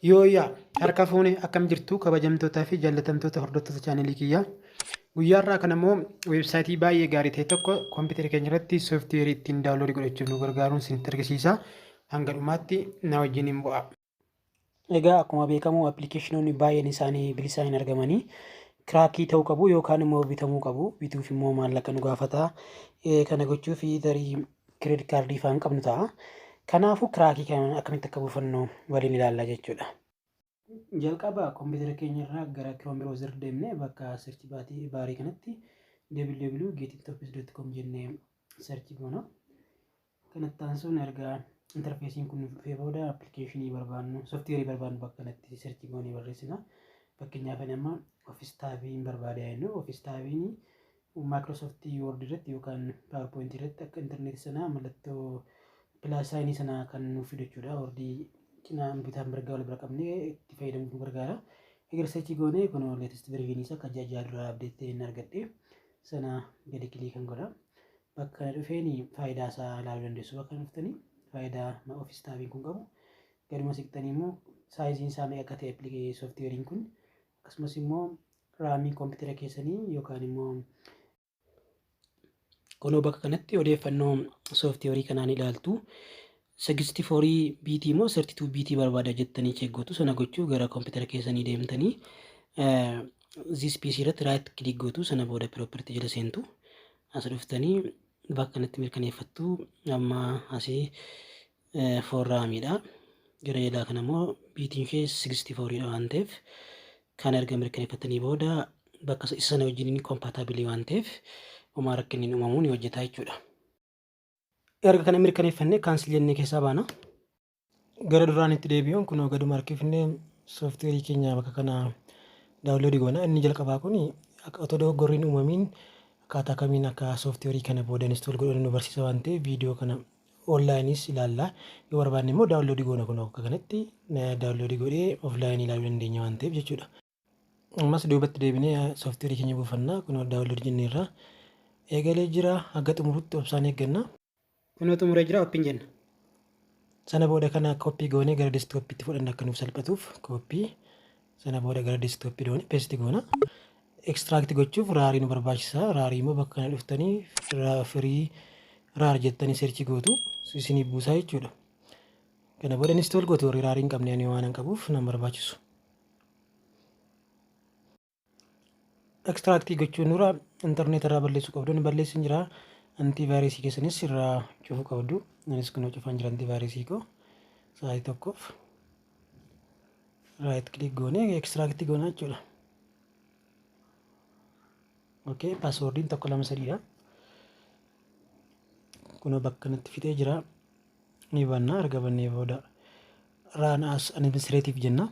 Yooyyaa! Harka fuune, akkam jirtu kabajamtootaa fi jaallatamtoota hordoftoota chaanelii kiyyaa. Guyyaa har'aa kana immoo weebsaayitii baay'ee gaarii ta'e tokko kompiitara keenya irratti sooftiweerii ittiin daawunloodii godhachuuf nu gargaaruun isinitti argisiisa. Hanga dhumaatti na wajjin hin bu'a. Egaa akkuma beekamu appilikeeshinoonni baay'een isaanii bilisaan hin argamanii. Kiraakii ta'uu qabu yookaan immoo bitamuu qabu. Bituuf immoo maallaqa nu gaafata. Kana gochuuf tarii kireedit kaardii fa'aa hin qabnu ta'a. Kanaafuu kiraakii kana akkamitti akka buufannu waliin ilaalla jechuudha. Jalqaba kompiitara keenya irraa gara Chrome browser deemnee bakka search baatii baarii kanatti www.getintoffice.com jennee search goona. Kanatti aansuun erga interfeesiin kun nuuf dhufee booda appilikeeshinii barbaannu, sooftiweerii barbaannu bakka kanatti search goonee barreessina. Fakkeenyaaf ani amma Office Tabiin barbaade jennu. Office Tabiin Microsoft Word irratti yookaan PowerPoint irratti akka intarneetii sanaa mallattoo plus signii sanaa kan nuuf fidu jechuudha. Wordii cinaa bitaan mirgaa wal bira qabnee itti fayyadamuuf nu gargaara. Egaa search goonee kun latest version isaa akka ji'a 6 dura update ta'e inni argadhe sana gadi click kan godha. Bakka kana dhufeen faayidaa isaa ilaaluu dandeessu. Bakka kana dhuftanii faayidaa Office Tabiin kun qabu gaduma siqxanii immoo saayiziin isaa meeqa akka ta'e sooftiweeriin kun, akkasumas immoo raamii kompiitara keessanii yookaan immoo kunoo bakka kanatti odeeffannoo sooftiweerii kanaan ilaaltu. 64 biitii immoo 32 biitii barbaada jettanii check gootu. Sana gochuu gara kompiitara keessanii deemtanii this PC irratti right click gootu. Sana booda property jala seentu. As dhuftanii bakka kanatti mirkaneeffattu. Amma asii 4 raamiidha. Gara jalaa kana immoo biitiin ishee 64 dha waan ta'eef, kan erga mirkaneeffatanii booda bakka isa sana wajjin compatible waan ta'eef homaa rakkinni hin uumamu, ni hojjeta jechuudha. Erga kana mirkaneeffannee cancel jennee keessaa baana. Gara duraan itti deebi'uun kunoo gaduma harkifnee sooftiweerii keenya bakka kana download goona. Inni jalqabaa kun otoo dogoggorri hin uumamiin akkaataa kamiin akka sooftiweerii kana booda install godhannu nu barsiisa waan ta'eef, viidiyoo kana onlineiis ilaalla. Yoo barbaanne immoo download goona. Kunoo akka kanatti download godhee offline ilaaluu dandeenya waan ta'eef jechuudha. Ammas duubatti deebinee sooftiweerii keenya buufannaa. Kunoo download jenneerra. Eegalee jira, haga xumurutti obsaan eegganna. Kunoo xumuree jira, open jenna. Sana booda kana copy goonee gara desktopiitti fudhanna akka nuuf salphatuuf. Copy, sana booda gara desktopii doonee paste goona. Extract gochuuf RARii nu barbaachisa. RARii immoo bakka kana dhuftanii free RAR jettanii search gootu, isiniif buusaa jechuudha. Kana booda install gootu. Warri RARii hin qabne, ani waan hin qabuuf nan barbaachisu. Extract gochuun dura intarneet irraa balleessuu qabdu. Inni balleessin jira. Antivaayirasii keessanis irraa cufuu qabdu. Anis kunoo cufaan jira antivaayirasii koo sa'aatii tokkoof. Right click goonee extract goona jechuudha. Okay, passwordiin 1 2 3dha. Kunoo bakka kanatti fixee jira. Ni banna. Erga bannee booda run as administrative jenna.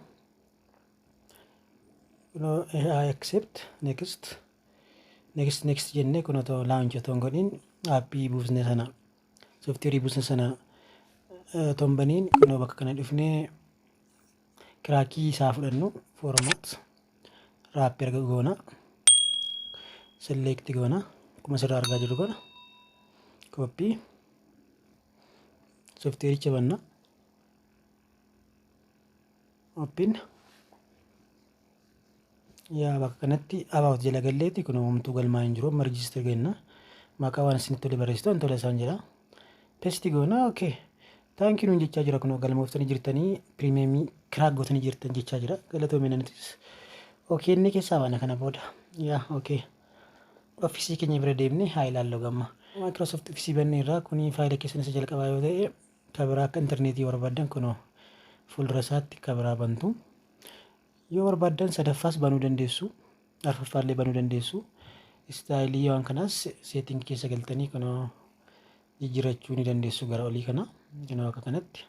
Kunoo I accept, next, next, next jennee kun otoo launch otoo hin godhin aappii buusne sana, sooftiweerii buusne sana otoo hin baniin, kunoo bakka kana dhufnee crackii isaa fudhannu. Format RAR erga goona, select goona. Akkuma asirraa argaa jirru kana copy, sooftiweericha banna, open. Yaa, bakka kanatti about jala galleeti kun homtuu galmaa hin jiru. Amma register kenna. Maqaa waan isinitti tole barreessitu, an tola isaan jedha. Paste goona. Okay, thank you nuun jechaa jira. Kun galmooftanii jirtanii, premiumii crack gootanii jirtan jechaa jira. Galatoomina nutis. Okay, inni keessaa baana. Kana booda yaa okay, Officeii keenya bira deemnee haa ilaallu. Gamma Microsoft Officeii bannee irraa kuni faayila keessan isa jalqabaa yoo ta'e, kabiraa akka intarneetii barbaadan kunoo fuuldura isaatti kabiraa bantu. Yoo barbaaddan sadaffaas banuu dandeessu, arfaffaallee banuu dandeessu. Styleii waan kanaas setting keessa galtanii kunoo jijjiirachuu ni dandeessu. Gara olii kana kunoo akka kanatti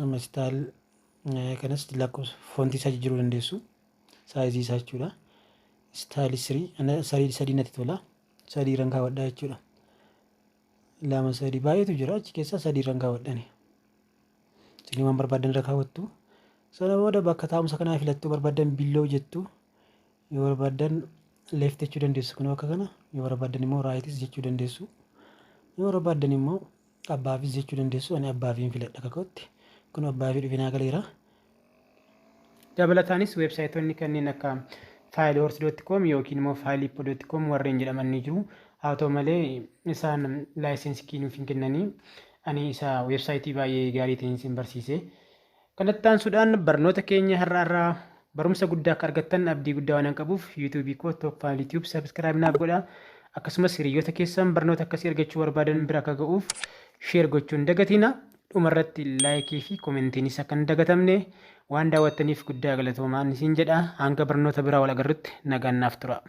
amma style kanas lakkoofsa fontii isaa jijjiiruu dandeessu, sizeii isaa jechuudha. Styleii 3, 3 natti tola, sadii irran kaawwadhaa jechuudha. Lama, sadii, baay'eetu jira achi keessaa, sadii irran kaawwadhani. Isin waan barbaadan irra kaawwattu. Sana booda bakka taa'umsa kanaa filattuu barbaadan below jettu, yoo barbaadan left jechuu dandeessu kun akka kana, yoo barbaadan immoo rightis jechuu dandeessu, yoo barbaadan immoo aboveis jechuu dandeessu. Ani abovein filadha kakootti. Kun aboveii dhufee naa galeera. Dabalataanis weebsaayitoonni kanneen akka filehorse.com yookiin immoo filehippo.com warreen jedhaman ni jiru. Haa ta'u malee, isaan license key nuuf hin kennanii. Ani isa weebsaayitii baay'ee gaarii ta'een isin barsiise. Kanatti aansuudhaan barnoota keenya har'a irraa barumsa guddaa akka argattan abdii guddaa waan qabuuf, yuutuubii koo Top Family Tube subscribe naaf godha. Akkasumas hiriyoota keessan barnoota akkasii argachuu barbaadan bira akka ga'uuf share gochuun dagatina. Dhumarratti like fi commentiinis akka hin dagatamne. Waan daawwattaniif guddaa galatoomaan isin jedha. Hanga barnoota biraa wal agarrutti nagaan naaf tura.